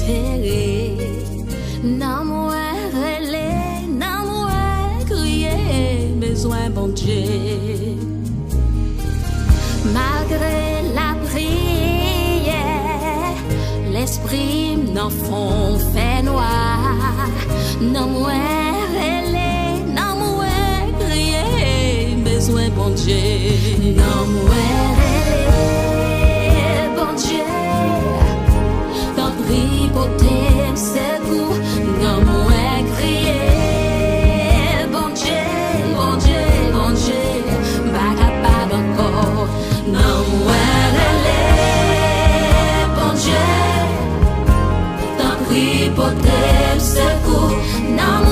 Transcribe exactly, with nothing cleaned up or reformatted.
Espere, nanm mwen rele, nanm mwen kriye, bezwen Bondye. Malgre lapriyè, lespri m nan fon fè nwa. Nanm mwen rele, nanm mwen kriye, bezwen Bondye. Nanm mwen rele, Bondye, tanpri pote m sekou. Nanm mwen kriye, Bondye, Bondye, Bondye, m pa kapab ankò. Nanm mwen rele, Bondye, tanpri pote m sekou. Nanm